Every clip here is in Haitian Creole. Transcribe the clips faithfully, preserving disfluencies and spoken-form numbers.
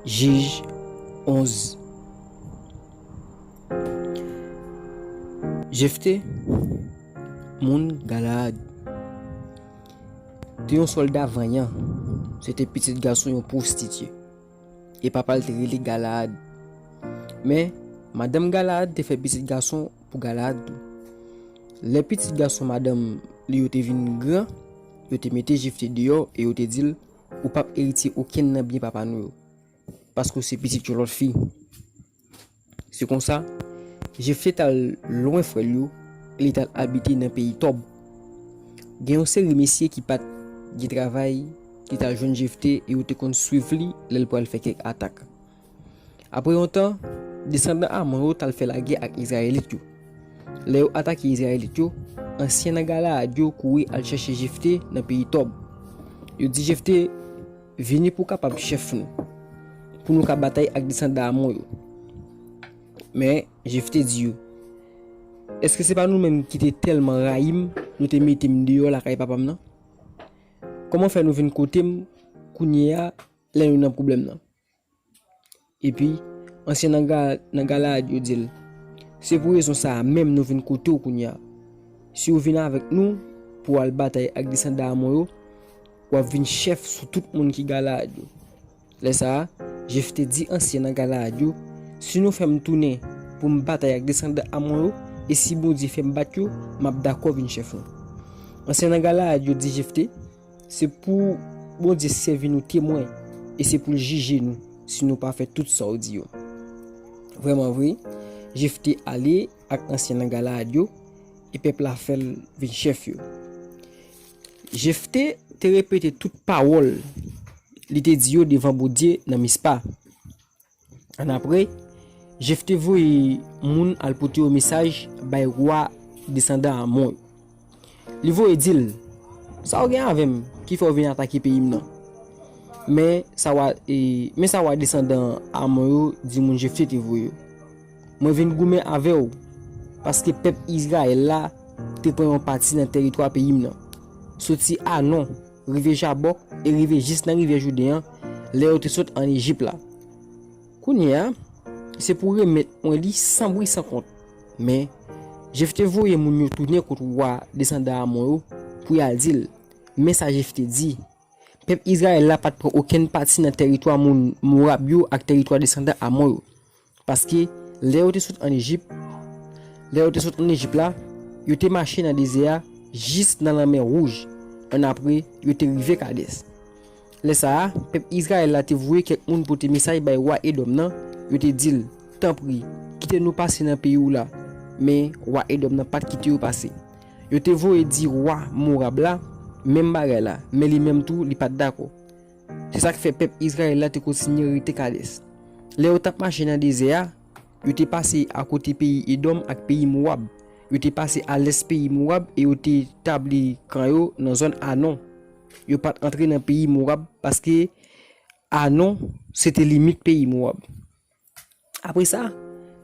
Jij onz. Jefte, moun Galaad, te yon sòlda vanyan. Se te pitit gason yon pwostitye. E papa l te rele Galaad. Men, madanm Galaad te fè pitit gason pou Galaad tou. Lè pitit gason madanm li yo te vin gran, yo te mete Jefte deyò e yo te di l, "Ou p ap eritye okenn nan byen papa nou yo, paske w se pitit yon lòt fi." Se konsa, Jefte t al lwen frè l yo e li t al abite nan peyi Tòb. Gen yon seri mesye ki pa t gen travay ki t al jwenn Jefte e yo te konn swiv li lè l pral fè kèk atak. Apre yon tan, desandan Amon yo t al fè lagè ak Izrayelit yo. Lè yo atake Izrayelit yo, ansyen nan Galaad yo kouri al chèche Jefte nan peyi Tòb. Yo di Jefte, "Vini pou w kapab chèf nou, pou nou ka batay ak desandan Amon yo." Men, Jefte di yo, "Èske se pa nou menm ki te tèlman rayi m, nou te mete m deyò lakay papa m nan? Kòman fè nou vin kote m kounye a lè nou nan pwoblèm nan?" Epi, ansyen nan Ga-, nan Galaad yo di l, "Se pou rezon sa a menm nou vin kote w kounye a. Si w vin avèk nou pou w al batay ak desandan Amon yo, w ap vin chèf sou tout moun ki Galaad yo." Lè sa a, Jefte di ansyen nan Galaad yo, "Si nou fè m tounen pou m batay ak desandan Amon yo, e si Bondye fè m bat yo, m ap dakò vin chèf nou." Ansyen nan Galaad yo di Jefte, "Se pou Bondye sèvi nou temwen, e se pou l jije nou si nou pa fè tout sa w di yo." Vrèman vre, Jefte ale ak ansyen nan Galaad yo, e pèp la fè l vin chèf yo. Jefte te repete tout pawòl li te di yo devan Bondye nan Mizpa. Annapre, Jefte voye moun al pote yon mesaj bay wa desandan Amon yo. Li voye di l, "Sa w gen avè m ki fè w vin atake peyi m nan?" Men sa wa, e, men sa wa desandan Amon yo di moun Jefte te voye yo, "Mwen vin goumen avè w, paske pèp Izrayèl la te pran yon pati nan tèritwa peyi m nan, soti Anon, rive Jabòk e rive jis nan rivyè Jouden an, lè yo te sot ann Ejip la. Kounye a, se pou w remèt mwen li san bri san kont." Men, Jefte voye moun yo tounen kot wa desandan Amon yo pou y al di l, "Men sa Jefte di, 'Pèp Izrayèl la pa t pran okenn pati nan tèritwa moun Mowab yo ak tèritwa desandan Amon yo. Paske, lè yo te sot ann Ejip, lè yo te sot ann Ejip la, yo te mache nan dezè a jis nan lanmè Wouj. Annapre, yo te rive Kadès. Lè sa a, pèp Izrayèl la te voye kèk moun pote mesaj bay wa Edòm nan, yo te di l, 'Tanpri, kite nou pase nan peyi w la.' Men, wa Edòm nan pa t kite yo pase. Yo te voye di wa Mowab la menm bagay la, men li menm tou, li pa t dakò. Se sa k fè pèp Izrayèl la te kontinye rete Kadès. Lè yo t ap mache nan dezè a, yo te pase akote peyi Edòm ak peyi Mowab. Yo te pase alès peyi Mowab e yo te tabli kan yo nan zòn Anon. Yo pa t antre nan peyi Mowab paske Anon se te limit peyi Mowab. Apre sa,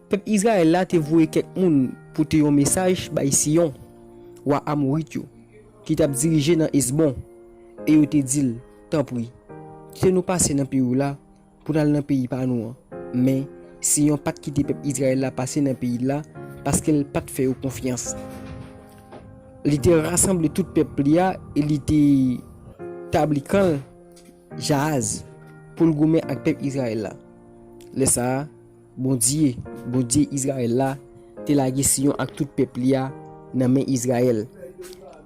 pèp Izrayèl la te voye kèk moun pote yon mesaj bay Siyon, wa Amorit yo, ki t ap dirije nan Esbon, e yo te di l, 'Tanpri, kite nou pase nan peyi w la pou n al nan peyi pa nou an.' Men, Siyon pa t kite pèp Izrayèl la pase nan peyi l la, paske l pa t fè yo konfyans. Li te rasanble tout pèp li a e li te tabli kan l Jahaz pou l goumen ak pèp Izrayèl la. Lè sa a, Bondye, Bondye Izrayèl la, te lage Siyon ak tout pèp li a nan men Izrayèl.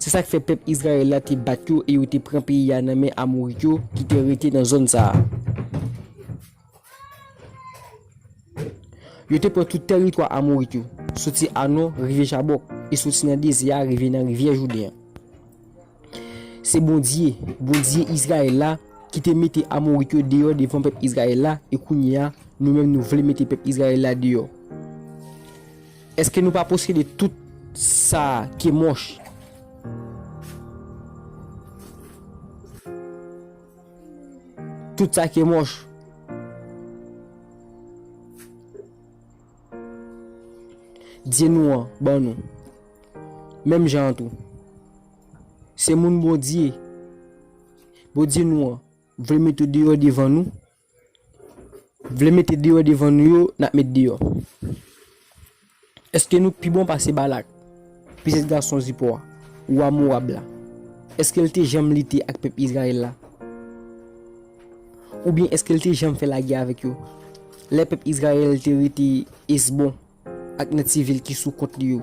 Se sa k fè pèp Izrayèl la te bat yo e yo te pran peyi a nan men Amorit yo ki te rete nan zòn sa a. Yo te pran tout tèritwa Amorit yo, soti Anon rive Jabòk, e soti nan dezè a rive nan rivyè Jouden an. Se Bondye, Bondye Izrayèl la, ki te mete Amorit yo deyò devan pèp Izrayèl la, e kounye a, nou menm nou vle mete pèp Izrayèl la deyò. Èske nou pa posede tout sa Kemòch? Tout sa Kemòch, dye nou an, ban nou. Menm jan an tou. Se moun Bondye, Bondye nou an, vle mete deyò devan nou. vle mete deyò devan nou yo, n ap met deyò. Èske nou pi bon pase Balak, pitit gason Zipò a, wa Mowab la? Èske l te janm lite ak pèp Izrayèl la? Oubyen èske l te janm fè lagè avèk yo? Lè pèp Izrayèl te rete Esbon ak nan ti vil ki sou kont li yo,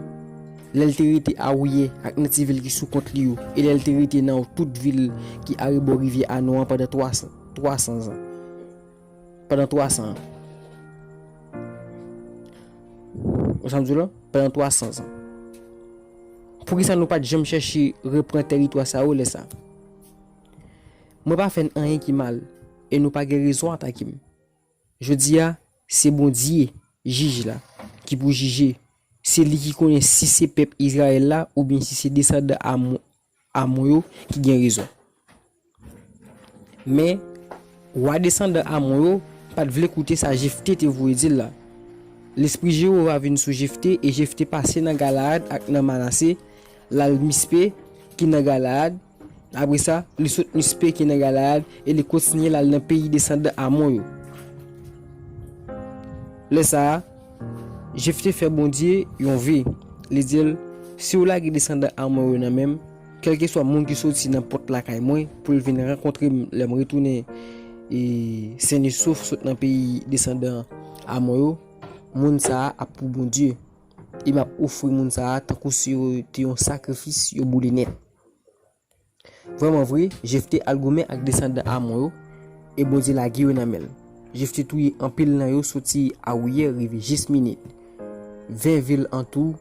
lè l te rete Awouyè ak nan ti vil ki sou kont li yo, e lè l te rete nan tout vil ki arebò rivyè Anon an pandan twa san, twa san zan. Pandan twa san an. Ou sa m di w la? Pandan twa san zan. Poukisa nou pa t janm chèche reprann tèritwa sa yo lè sa a? Mwen pa fè n anyen ki mal, e nou pa gen rezon atake m. Jodi a, se Bondye, jij la, ki pou jije. Se li ki konnen si se pèp Izrayèl la oubyen si se desandan Amon, Amon yo ki gen rezon. Men, wa desandan Amon yo pa t vle koute sa Jefte te voye di l la. Lespri Jewova vin sou Jefte, e Jefte pase nan Galaad ak nan Manase, l al Mispe, ki nan Galaad. Apre sa, li sot Mispe, ki nan Galaad, e li kontinye l al nan peyi desandan Amon yo. Lè sa a, Jefte fè Bondye yon ve. Li di l, "Si w lage desandan Amon yo nan men m, kèlkeswa moun ki soti nan pòt lakay mwen pou l vin rankontre m lè m retounen, e, sennesof sot nan peyi desandan Amon yo, moun sa a ap pou Bondye. E m ap ofri moun sa a tankou si yo te yon sakrifis yo boule nèt." Vrèman vre, Jefte al goumen ak desandan Amon yo, e Bondye lage yo nan men l. Jefte touye anpil nan yo soti Awouyè rive jis Minit, ven vil antou,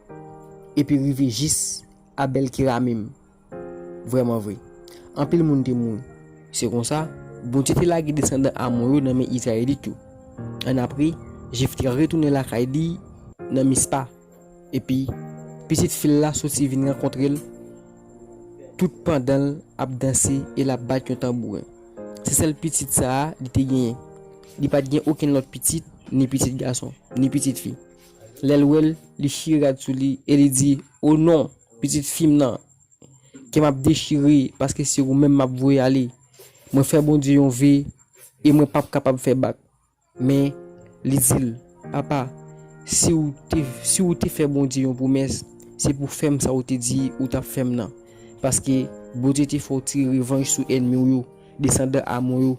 epi rive jis Abèl Keramim. Vrèman vre, anpil moun te mouri. Se konsa, Bondye te lage desandan Amon yo nan men Izrayelit yo. Annapre, Jefte retounen lakay li nan Mispa. Epi, pitit fi l la soti vin rankontre l, tout pandan l ap danse e l ap bat yon tanbouren. Se sèl pitit sa a li te genyen. Li pa t gen okenn lòt pitit, ni pitit gason, ni pitit fi. Lè l wè l, li chire rad sou li e li di, "O non, pitit fi m nan, kè m ap dechire, paske se ou menm m ap voye ale. Mwen fè Bondye yon ve e mwen p ap kapab fè bak." Men, li di l, "Papa, si w te, si w te fè Bondye yon pwomès, se pou fè m sa w te di ou t ap fè m nan. Paske Bondye te fè w tire revanj sou ènmi w yo, desandan Amon yo."